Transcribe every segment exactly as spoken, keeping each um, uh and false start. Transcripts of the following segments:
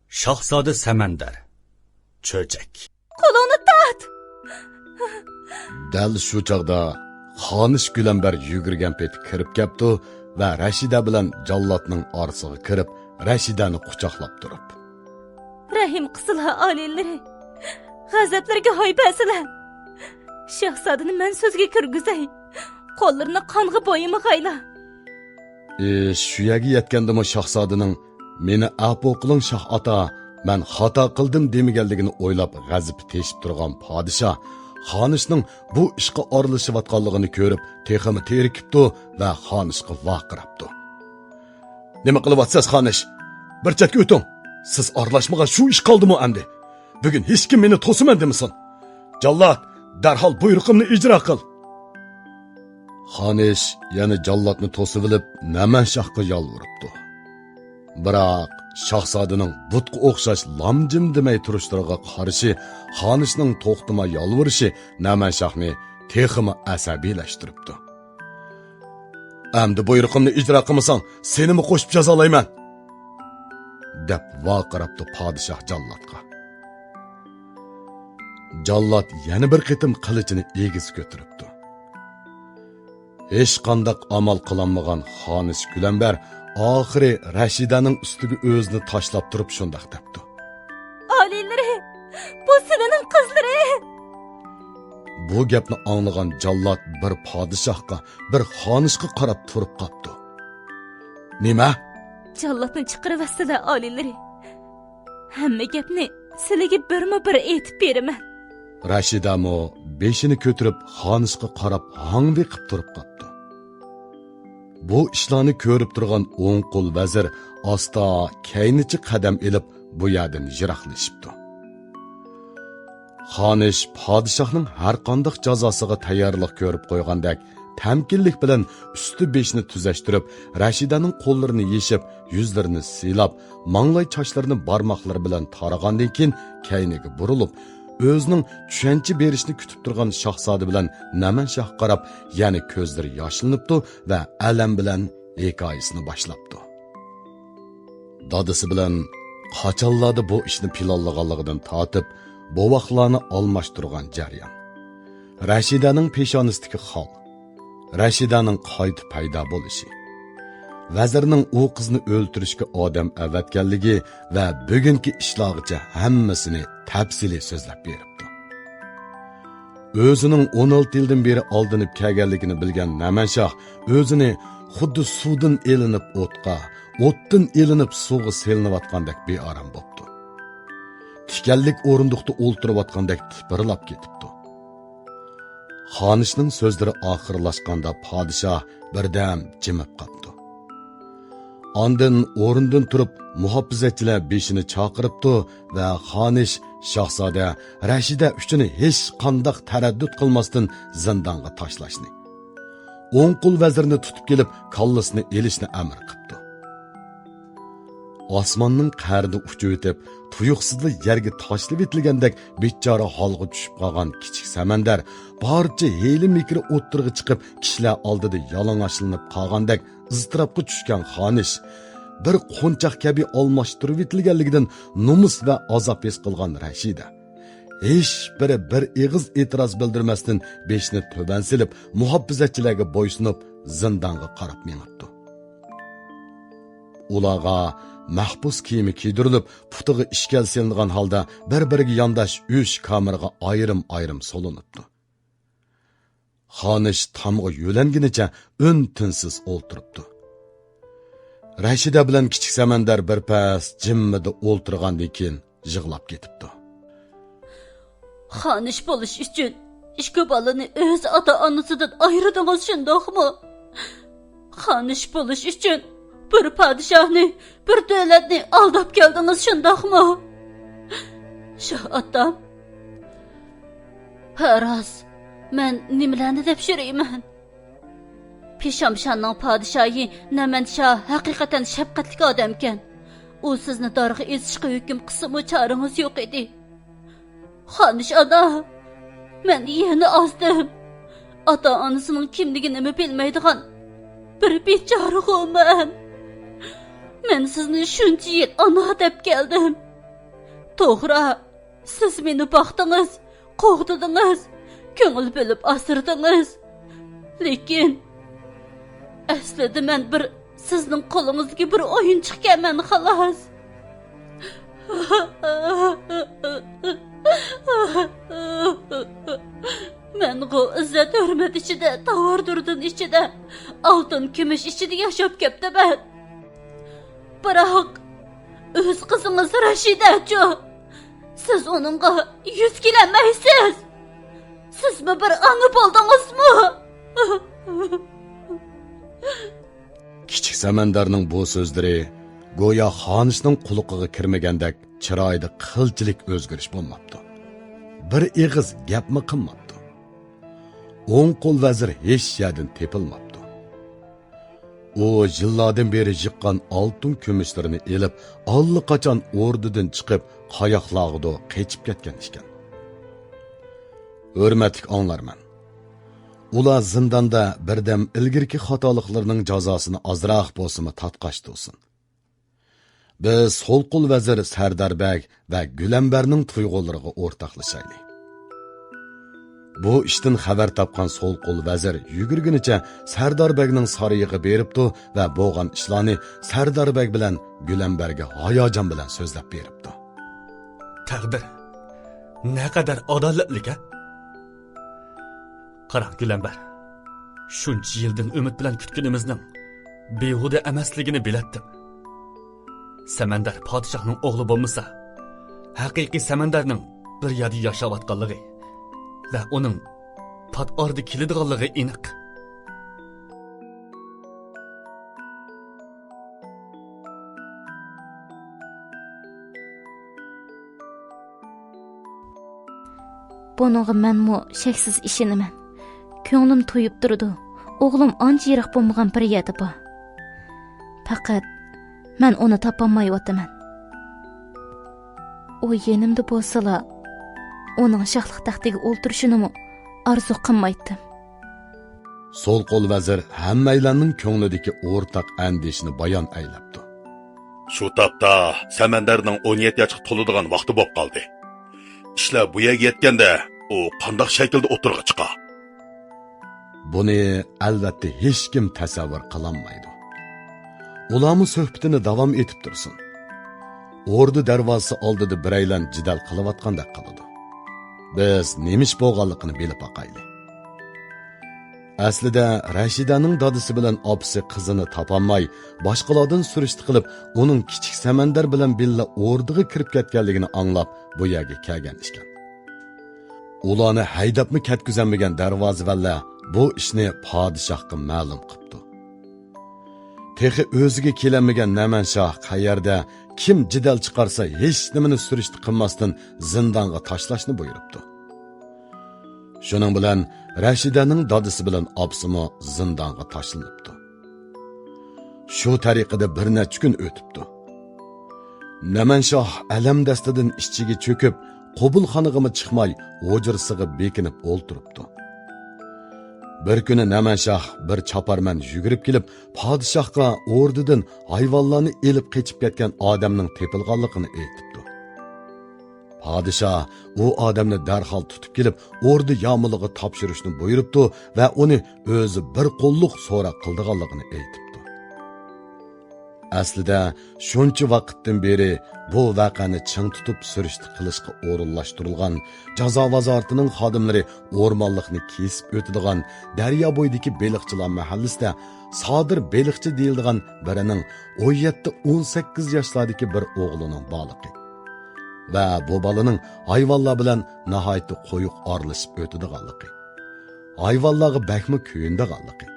شاھزادە سەمەندەر. چۆچەك. قولۇڭنى تارت! دەل شۇ چاغدا خانىش گۈلەمبەر يۈگۈرگەن پېتى كىرىپ كەپتۇ ۋە رەشىدە بىلەن جاللاتنىڭ ئارىسىغا كىرىپ، رەشىدەنى قۇچاقلاپ تۇرۇپ، رەھىم قىلسىلا، ئالىيلىرى! غەزەپلىرىگە ھاي بەرسىلە! شاھزادىنى مەن سۆزگە كىرگۈزەي. قوللىرىنى قانغا بويىمىغايلا. ئىش شۇ يەرگە يەتكەندىمۇ شاھزادىنىڭ «مېنى ئەپۇ قىلىڭ، شاھ ئاتا، مەن خاتا قىلدىم» دېمىگەنلىكىنى ئويلاپ غەزىپى تېشىپ تۇرغان پادىشاھ خانىشنىڭ بۇ ئىشقا ئارىلىشىۋاتقانلىقىنى كۆرۈپ، تېخىمۇ تېرىكىپتۇ ۋە خانىشقا ۋارقىراپتۇ. «نېمە قىلىۋاتىسىز، خانىش؟ بىر چەتكە ئۆتۈڭ. سىز ئارىلاشمىغان شۇ ئىش قالدىمۇ ئەمدى؟ بۈگۈن ھېچكىم مېنى توسىمەن دېمىسۇن. جاللات، دەرھال بۇيرۇقۇمنى ئىجرا قىل!» خانىش يەنە جاللاتنى توسۇۋېلىپ، نەمەنشاھقا يالۋۇرۇپتۇ. بىراق شاھزادىنىڭ بۇتقا ئوخشاش لام-جىم دېمەي تۇرۇشلىرىغا قارشى خانىشنىڭ توختىماي يالۋۇرۇشى نەمەنشاھنى تېخىمۇ ئەسەبىيلەشتۈرۈپتۇ. «ئەمدى بۇيرۇقۇمنى ئىجرا قىلمىساڭ، سېنىمۇ قوشۇپ جازالايمەن!» دەپ ۋارقىراپتۇ پادىشاھ جاللاتقا. جاللات يەنە بىر قېتىم قىلىچىنى ئېگىز كۆتۈرۈپتۇ. ھېچقانداق ئامال قىلالمىغان خانىش گۈلەمبەر ئاخىرى رەشىدەنىڭ ئۈستىگە ئۆزىنى تاشلاپ تۇرۇپ شۇنداق دەپتۇ. ئالىيلىرى، بۇ سىلىنىڭ قىزلىرى! بۇ گەپنى ئاڭلىغان جاللات بىر پادىشاھقا، بىر خانىشقا قاراپ تۇرۇپ قاپتۇ. نېمە؟ جاللاتنى چىقىرىۋەتسىلە، ئالىيلىرى. ھەممە گەپنى سىلىگە بىرمۇ بىر ئېيتىپ بېرىمەن. رەشىدەمۇ بېشىنى كۆتۈرۈپ خانىشقا قاراپ ھاڭۋېقىپ تۇرۇپ قاپتۇ. بۇ ئىشلارنى كۆرۈپ تۇرغان ئوڭ قول ۋەزىر ئاستا كەينىچە قەدەم ئېلىپ بۇ يەردىن يىراقلىشىپتۇ. خانىش پادىشاھنىڭ ھەرقانداق جازاسىغا تەييارلىق كۆرۈپ قويغاندەك تەمكىنلىك بىلەن ئۈستى بېشىنى تۈزەشتۈرۈپ، رەشىدەنىڭ قوللىرىنى يېشىپ، يۈزلىرىنى سىيلاپ، ماڭلاي چاچلىرىنى بارماقلىرى بىلەن تارىغاندىن كېيىن كەينىگە بۇرۇلۇپ، ئۆزىنىڭ چۈشەنچە بېرىشىنى كۈتۈپ تۇرغان شاھزادە بىلەن نەمەنشاھقا قاراپ يەنە كۆزلىرى ياشلىنىپتۇ ۋە ئەلەم بىلەن ھېكايىسىنى باشلاپتۇ. دادىسى بىلەن قاچانلاردا بۇ ئىشنى پىلانلىغانلىقىدىن تارتىپ، بوۋاقلارنى ئالماشتۇرغان جەريان. رەشىدەنىڭ پېشانىسىدىكى خال. رەشىدەنىڭ قايتا پەيدا بولۇشى. ۋەزىرنىڭ ئۇ قىزنى ئۆلتۈرۈشكە ئادەم ئەۋەتكەنلىكى ۋە بۈگۈنكى ئىشلارغىچە ھەممىسىنى تەپسىلىي سۆزلەپ بېرىپتۇ. ئۆزىنىڭ ئون ئالتە يىلدىن بېرى ئالدىنىپ كەلگەنلىكىنى بىلگەن نەمەنشاھ ئۆزىنى خۇددى سۇدىن ئېلىنىپ ئوتقا، ئوتتىن ئېلىنىپ سۇغا سېلىنىۋاتقاندەك بىئارام بوپتۇ. تىكەنلىك ئورۇندۇقتا ئولتۇرۇۋاتقاندەك تىپىرلاپ كېتىپتۇ. خانىشنىڭ سۆزلىرى ئاخىرلاشقاندا پادىشاھ بىردەم جىمىپ قاپتۇ. ئاندىن ئورنىدىن تۇرۇپ، مۇھاپىزەتچىلەر بېشىنى چاقىرىپتۇ ۋە خانىش، شاھزادە، رەشىدە ئۈچۈن ھېچقانداق تەرەددۇت قىلماستىن زىندانغا تاشلاشنى، ئوڭ قول ۋەزىرنى تۇتۇپ كېلىپ، كاللىسىنى ئېلىشنى ئەمر قىپتۇ. ئاسماننىڭ قەرىدە ئۇچۇۋېتىپ، تۇيۇقسىزلا يەرگە تاشلىۋېتىلگەندەك بىچارە ھالغا چۈشۈپ قالغان كىچىك سەمەندەر بارچە ھىيلە-مىكرى ئوتتۇرىغا چىقىپ، كىشىلەر ئالدىدا يالىڭاچلىنىپ قالغاندەك ئىزتىراپقا چۈشكەن خانىش، بىر قونچاق كەبى ئالماشتۇرۇۋېتىلگەنلىكىدىن نومۇس ۋە ئازاب ھېس قىلغان رەشىدە، ھېچبىرى بىر ئېغىز ئېتىراز بىلدۈرمەستىن بېشىنى تۆۋەن سېلىپ، مۇھاپىزەتچىلەرگە بويسۇنۇپ، زىندانغا قاراپ مېڭىپتۇ. ئۇلارغا مەھبۇس كىيىمى كىيدۈرۈلۈپ، پۇتىغا ئىشكەل سېلىنغان ھالدا بىر-بىرىگە يانداش ئۈچ كامېرغا ئايرىم-ئايرىم سولىنىپتۇ. خانىش تامغا يۆلەنگىنىچە ئۈن-تىنسىز ئولتۇرۇپتۇ. رەشىدە بىلەن كىچىك سەمەندەر بىر پەس جىممىدە ئولتۇرغاندىن كېيىن يىغلاپ كېتىپتۇ. خانىش بولۇش ئۈچۈن ئىككى بالىنى ئۆز ئاتا-ئانىسىدىن ئايرىدىڭىز، شۇنداقمۇ؟ خانىش بولۇش ئۈچۈن بىر پادىشاھنى، بىر دۆلەتنى ئالداپ كەلدىڭىز، شۇنداقمۇ؟ شاھ ئاتام، ھە راست، مەن نېمىلەرنى دەپ يۈرىمەن؟ پىشامشاننىڭ پادىشاھى نەمەنشاھ ھەقىقەتەن شەپقەتلىك ئادەمكەن. ئۇ سىزنى دارغا ئېسىشقا ھۆكۈم قىلسىمۇ چارىڭىز يوق ئىدى. خانىش ئانا، مەن يەنە ئازدىم. ئاتا-ئانىسىنىڭ كىملىكىنىمۇ بىلمەيدىغان بىر بىچارىغۇ مەن. مەن سىزنى شۇنچە يىل ئانا دەپ كەلدىم. توغرا، سىز مېنى باقتىڭىز، قوغدىدىڭىز، كۆڭۈل بۆلۈپ ئاسرىدىڭىز. لېكىن ئەسلىدە مەن بىر سىزنىڭ قولىڭىزدىكى بىر ئويۇنچۇقكەنمەن، خالاس. مەنغۇ ئىززەت-ھۆرمەت ئىچىدە، تاۋار-دۇردۇن ئىچىدە، ئالتۇن-كۈمۈش ئىچىدە ياشاپ كەپتىمەن. بىراق ئۆز قىزىڭىز رەشىدەچۇ؟ سىز ئۇنىڭغا يۈز كېلەلمەيسىز. سىزمۇ بىر ئانا بولدىڭىزمۇ؟ كىچىك سەمەندەرنىڭ بۇ سۆزلىرى گويا خانىشنىڭ قۇلىقىغا كىرمىگەندەك، چىرايىدا قىلچىلىك ئۆزگىرىش بولماپتۇ. بىر ئېغىز گەپمۇ قىلماپتۇ. ئوڭ قول ۋەزىر ھېچ يەردىن تېپىلماپتۇ. ئۇ يىللاردىن بېرى يىغقان ئالتۇن-كۈمۈشلىرىنى ئېلىپ، ئاللىقاچان ئوردىدىن چىقىپ، قاياقلارغىدۇر قېچىپ كەتكەن ئىكەن. ھۆرمەتلىك ئاڭلارمەن! ئۇلار زىنداندا بىردەم ئىلگىرىكى خاتالىقلىرىنىڭ جازاسىنى ئازراق بولسىمۇ تارتقاچ تۇرسۇن. بىز سول قول ۋەزىر سەردار بەگ ۋە گۈلەمبەرنىڭ تۇيغۇلىرىغا ئورتاقلىشايلى. بۇ ئىشتىن خەۋەر تاپقان سول قول ۋەزىر يۈگۈرگىنىچە سەردار بەگنىڭ سارىيىغا بېرىپتۇ ۋە بولغان ئىشلارنى سەردار بەگ بىلەن گۈلەمبەرگە ھاياجان بىلەن سۆزلەپ بېرىپتۇ. تەقدىر نەقەدەر ئادالەتلىك-ھە! قاراڭ، گۈلەمبەر، شۇنچە يىلدىن ئۈمىد بىلەن كۈتكىنىمىزنىڭ بىھۇدە ئەمەسلىكىنى بىلەتتىم. سەمەندەر پادىشاھنىڭ ئوغلى بولمىسا، ھەقىقىي سەمەندەرنىڭ بىر يەردە ياشاۋاتقانلىقى ۋە ئۇنىڭ پات ئارىدا كېلىدىغانلىقى ئېنىق. بۇنىڭغا مەنمۇ شەكسىز ئىشىنىمەن. كۆڭلۈم تويۇپ تۇرىدۇ. ئوغلۇم ئانچە يىراق بولمىغان بىر يەردە بار. پەقەت مەن ئۇنى تاپالمايۋاتىمەن. ئۇ يېنىمدا بولسىلا، ئۇنىڭ شاھلىق تەختىگە ئولتۇرۇشىنىمۇ ئارزۇ قىلمايتتىم. سول قول ۋەزىر ھەممەيلەننىڭ كۆڭلىدىكى ئورتاق ئەندىشىنى بايان ئەيلەپتۇ. شۇ تاپتا سەمەندەرنىڭ ئون يەتتە ياشقا تولىدىغان ۋاقتى بولۇپ قالدى. ئىشلار بۇ يەرگە يەتكەندە، ئۇ قانداق شەكىلدە ئوتتۇرىغا چىقار؟ بۇنى، ئەلۋەتتە، ھېچكىم تەسەۋۋۇر قىلالمايدۇ. ئۇلارمۇ سۆھبىتىنى داۋام ئېتىپ تۇرسۇن. ئوردا دەرۋازىسى ئالدىدا بىرەيلەن جېدەل قىلىۋاتقاندەك قىلىدۇ. بىز نېمە ئىش بولغانلىقىنى بىلىپ باقايلى. ئەسلىدە رەشىدەنىڭ دادىسى بىلەن ئاپىسى قىزىنى تاپالماي، باشقىلاردىن سۈرۈشتە قىلىپ، ئۇنىڭ كىچىك سەمەندەر بىلەن بىللە ئوردىغا كىرىپ كەتكەنلىكىنى ئاڭلاپ، بۇ يەرگە كەلگەن ئىكەن. ئۇلارنى ھەيدەپمۇ كەتكۈزەلمىگەن دەرۋازىۋەنلەر بۇ ئىشنى پادىشاھقا مەلۇم قىپتۇ. تېخى ئۆزىگە كېلەلمىگەن نەمەنشاھ قەيەردە، كىم جېدەل چىقارسا، ھېچنېمىنى سۈرۈشتە قىلماستىن زىندانغا تاشلاشنى بۇيرۇپتۇ. شۇنىڭ بىلەن رەشىدەنىڭ دادىسى بىلەن ئاپىسىمۇ زىندانغا تاشلىنىپتۇ. شۇ تەرىقىدە بىر نەچچە كۈن ئۆتۈپتۇ. نەمەنشاھ ئەلەمدەستىدىن ئىچىگە چۆكۈپ، قوبۇلخانىغىمۇ چىقماي، ھۇجرىسىغا بېكىنىپ ئولتۇرۇپتۇ. بىر كۈنى نەمەنشاھ بىر چاپارمەن يۈگۈرۈپ كېلىپ، پادىشاھقا ئوردىدىن ھايۋانلارنى ئېلىپ قېچىپ كەتكەن ئادەمنىڭ تېپىلغانلىقىنى ئېيتىپتۇ. پادىشاھ ئۇ ئادەمنى دەرھال تۇتۇپ كېلىپ، ئوردا يامىلىغا تاپشۇرۇشنى بۇيرۇپتۇ ۋە ئۇنى ئۆزى بىر قوللۇق سوراق قىلىدىغانلىقىنى ئېيتىپتۇ. ئەسلىدە شۇنچە ۋاقىتتىن بېرى بۇ ۋەقەنى چىڭ تۇتۇپ سۈرۈشتە قىلىشقا ئورۇنلاشتۇرۇلغان جازا ۋازارىتىنىڭ خادىملىرى ئورمانلىقنى كېسىپ ئۆتىدىغان دەريا بويىدىكى بېلىقچىلار مەھەللىسىدە سادىر بېلىقچى دېيىلىدىغان بىرىنىڭ ئون يەتتە، ئون سەككىز ياشلاردىكى بىر ئوغلىنىڭ بارلىقى ۋە بۇ بالىنىڭ ھايۋانلار بىلەن ناھايىتى قويۇق ئارىلىشىپ ئۆتىدىغانلىقى، ھايۋانلارغا بەكمۇ كۆيۈنىدىغانلىقى،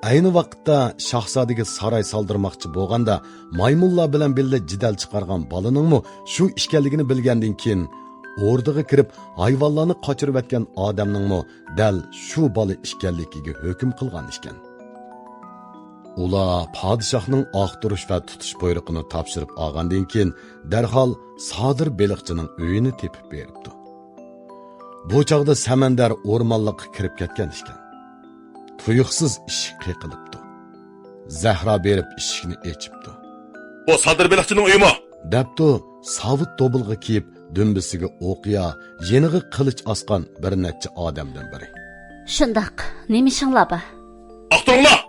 ئەينى ۋاقىتتا شاھزادىگە ساراي سالدۇرماقچى بولغاندا مايمۇنلار بىلەن بىللە جېدەل چىقارغان بالىنىڭمۇ شۇ ئىكەنلىكىنى بىلگەندىن كېيىن، ئوردىغا كىرىپ ھايۋانلارنى قاچۇرۇۋەتكەن ئادەمنىڭمۇ دەل شۇ بالا ئىكەنلىكىگە ھۆكۈم قىلغان ئىكەن. ئۇلار پادىشاھنىڭ ئاختۇرۇش ۋە تۇتۇش بۇيرۇقىنى تاپشۇرۇپ ئالغاندىن كېيىن، دەرھال سادىر بېلىقچىنىڭ ئۆيىنى تېپىپ بېرىپتۇ. بۇ چاغدا سەمەندەر ئورمانلىققا كىرىپ كەتكەن ئىكەن. تۇيۇقسىز ئىشىك قېقىلىپتۇ. زەھرا بېرىپ ئىشىكنى ئېچىپتۇ. «بۇ سادىر بېلىقچىنىڭ ئۆيىمۇ؟» دەپتۇ. ساۋۇت دوبىلغا كىيىپ، دۈمبىسىگە ئوقيا، يېنىغا قىلىچ ئاسقان بىر نەچچە ئادەمدىن بىرى. شۇنداق، نېمە ئىشىڭلار بار؟ ئاختۇرۇڭلار!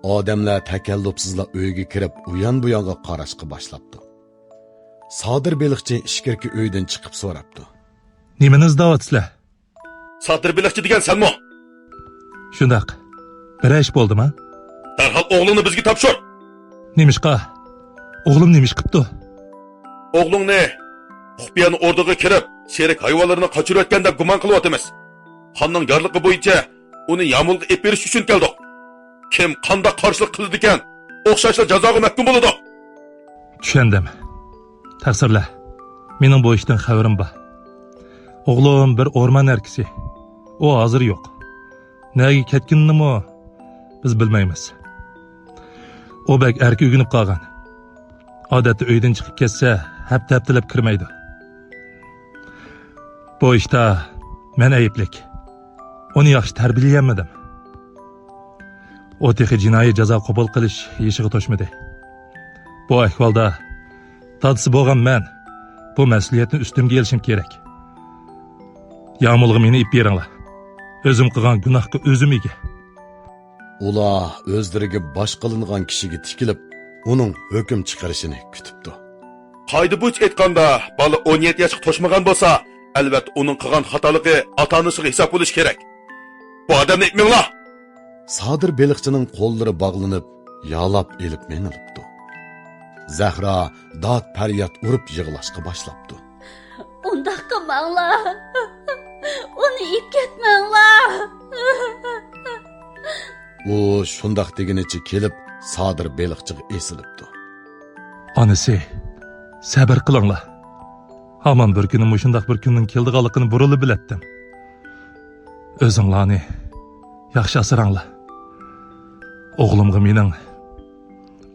ئادەملەر تەكەللۇپسىزلا ئۆيگە كىرىپ، ئۇيان-بۇيانغا قاراشقا باشلاپتۇ. سادىر بېلىقچى ئىچكىرىكى ئۆيدىن چىقىپ سوراپتۇ. نېمىنى ئىزدەۋاتىسىلەر؟ سادىر بېلىقچى دېگەن سەنمۇ؟ شۇنداق. بىرەر ئىش بولدىما؟ دەرھال ئوغلۇڭنى بىزگە تاپشۇر! نېمىشقا؟ ئوغلۇم نېمە ئىش قىپتۇ؟ ئوغلۇڭنى خۇپىيەن ئوردىغا كىرىپ، سېرىك ھايۋانلىرىنى قاچۇرۇۋەتكەن دەپ گۇمان قىلىۋاتىمىز. خاننىڭ يارلىقى بويىچە ئۇنى يامۇلغا ئېلىپ بېرىش ئۈچۈن كەلدۇق. كىم قانداق قارشىلىق قىلىدىكەن، ئوخشاشلا جازاغا مەھكۇم بولىدۇ. چۈشەندىم. تەقسىرلە. مېنىڭ بۇ ئىشتىن خەۋىرىم بار. ئوغلۇم بىر ئورمان ئەركىسى. ئۇ ھازىر يوق. نەگە كەتكىنىنىمۇ بىز بىلمەيمىز. ئۇ بەك ئەركە ئۆگىنىپ قالغان. ئادەتتە ئۆيدىن چىقىپ كەتسە، ھەپتە-ھەپتىلەپ كىرمەيدۇ. بۇ ئىشتا مەن ئەيىبلىك. ئۇنى ياخشى تەربىيەلىيەلمىدىم. ئۇ تېخى جىنايى جازا قوبۇل قىلىش يېشىغا توشمىدى. بۇ ئەھۋالدا دادىسى بولغان مەن بۇ مەسئۇلىيەتنى ئۈستۈمگە ئېلىشىم كېرەك. يامۇلغا مېنى ئېلىپ بېرىڭلار. ئۆزۈم قىلغان گۇناھقا ئۆزۈم ئىگە. ئۇلار ئۆزلىرىگە باش قىلىنغان كىشىگە تىكىلىپ، ئۇنىڭ ھۆكۈم چىقىرىشىنى كۈتۈپتۇ. قائىدە بويىچە ئېيتقاندا، بالا ئون يەتتە ياشقا توشمىغان بولسا، ئەلۋەتتە ئۇنىڭ قىلغان خاتالىقى ئاتا-ئانىسىغا ھېساب بولۇشى كېرەك. بۇ ئادەمنى ئېلىپ مېڭىڭلار! سادىر بېلىقچىنىڭ قوللىرى باغلىنىپ، يالاپ ئېلىپ مېڭىلىپتۇ. زەھرا داد-پەرياد ئۇرۇپ يىغلاشقا باشلاپتۇ. ئۇنداق قىلماڭلار! ئۇنى ئېلىپ كەتمەڭلار! ئۇ شۇنداق دېگىنىچە كېلىپ، سادىر بېلىقچىغا ئېسىلىپتۇ. ئانىسى، سەبىر قىلىڭلار. ھامان بىر كۈنى مۇشۇنداق بىر كۈننىڭ كېلىدىغانلىقىنى بۇرۇنلا بىلەتتىم. ئۆزۈڭلارنى ياخشى ئاسراڭلار. ئوغلۇمغا مېنىڭ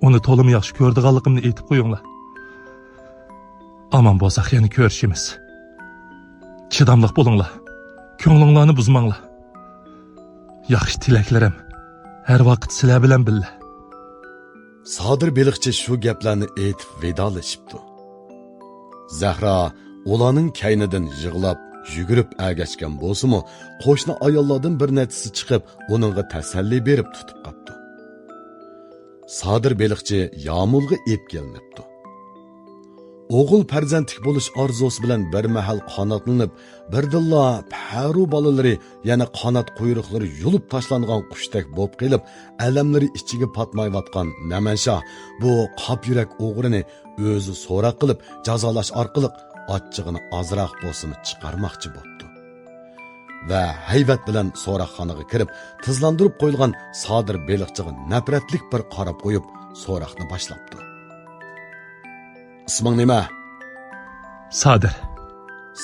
ئۇنى تولىمۇ ياخشى كۆرىدىغانلىقىمنى ئېيتىپ قويۇڭلار. ئامان بولساق يەنە كۆرۈشىمىز. چىداملىق بولۇڭلار. كۆڭلۈڭلارنى بۇزماڭلار. ياخشى تىلەكلىرىم ھەر ۋاقىت سىلەر بىلەن بىللە. سادىر بېلىقچى شۇ گەپلەرنى ئېيتىپ ۋىدالىشىپتۇ. زەھرا ئۇلارنىڭ كەينىدىن يىغلاپ، يۈگۈرۈپ ئەگەشكەن بولسىمۇ، قوشنا ئاياللاردىن بىر نەچچىسى چىقىپ، ئۇنىڭغا تەسەللى بېرىپ تۇتۇپ قاپتۇ. سادىر بېلىقچى يامۇلغا ئېلىپ كېلىنىپتۇ. ئوغۇل پەرزەنتلىك بولۇش ئارزۇسى بىلەن بىر مەھەل قاناتلىنىپ، بىردىنلا پەرۇ بالىلىرى يەنە قانات قۇيرۇقلىرى يۇلۇپ تاشلانغان قۇشتەك بولۇپ قېلىپ، ئەلەملىرى ئىچىگە پاتمايۋاتقان نەمەنشاھ بۇ قاپ يۈرەك ئوغرىنى ئۆزى سوراق قىلىپ جازالاش ئارقىلىق ئاچچىقىنى ئازراق بولسىمۇ چىقارماقچى بوپتۇ. ۋە ھەيۋەت بىلەن سوراقخانىغا كىرىپ، تىزلاندۇرۇپ قويۇلغان سادىر بېلىقچىغا نەپرەتلىك بىر قاراپ قويۇپ، سوراقنى باشلاپتۇ. ئىسمىڭ نېمە؟ سادىر.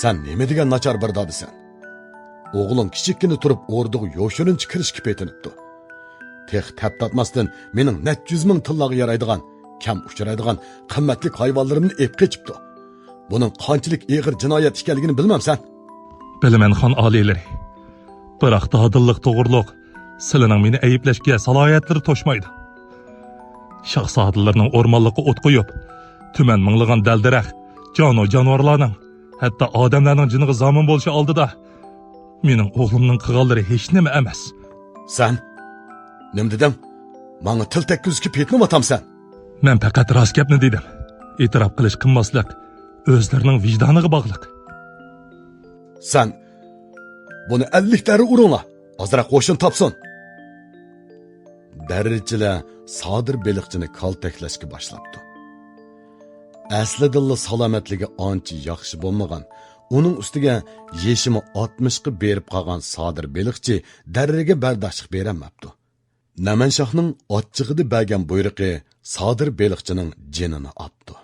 سەن نېمە دېگەن ناچار بىر دادىسەن؟ ئوغلۇڭ كىچىككىنە تۇرۇپ ئوردىغا يوشۇرۇنچە كىرىشكە پېتىنىپتۇ. تېخى تەپ تارتماستىن مېنىڭ نەچچە يۈز مىڭ تىللاغا يارايدىغان، كەم ئۇچرايدىغان قىممەتلىك ھايۋانلىرىمنى ئېلىپ قېچىپتۇ. بۇنىڭ قانچىلىك ئېغىر جىنايەت ئىكەنلىكىنى بىلمەمسەن؟ بىلىمەن، خان ئالىيلىرى. بىراق، دادىللىق توغرۇلۇق سىلىنىڭ مېنى ئەيىبلەشكە سالاھىيەتلىرى توشمايدۇ. شاھزادىلىرىنىڭ ئورمانلىققا ئوت قويۇپ، تۈمەن مىڭلىغان دەل-دەرەخ، جانۇ-جانىۋارلارنىڭ، ھەتتا ئادەملەرنىڭ جېنىغا زامىن بولۇشى ئالدىدا مېنىڭ ئوغلۇمنىڭ قىلغانلىرى ھېچنېمە ئەمەس. سەن نېمە دېدىڭ؟ ماڭا تىل تەگكۈزۈشكە پېتىنىۋاتامسەن؟ مەن پەقەت راست گەپنى دېدىم. ئېتىراپ قىلىش، قىلماسلىق ئۆزلىرىنىڭ ۋىجدانىغا باغلىق. سەن بۇنى ئەللىك دەررە ئۇرۇڭلار، ئازراق ھوشىنى تاپسۇن. دەررىچىلەر سادىر بېلىقچىنى كالتەكلەشكە باشلاپتۇ. ئەسلىدىنلا سالامەتلىكى ئانچە ياخشى بولمىغان، ئۇنىڭ ئۈستىگە يېشىمۇ ئاتمىشقا بېرىپ قالغان سادىر بېلىقچى دەررىگە بەرداشلىق بېرەلمەپتۇ. نەمەنشاھنىڭ ئاچچىقىدا بەرگەن بۇيرۇقى سادىر بېلىقچىنىڭ جېنىنى ئاپتۇ.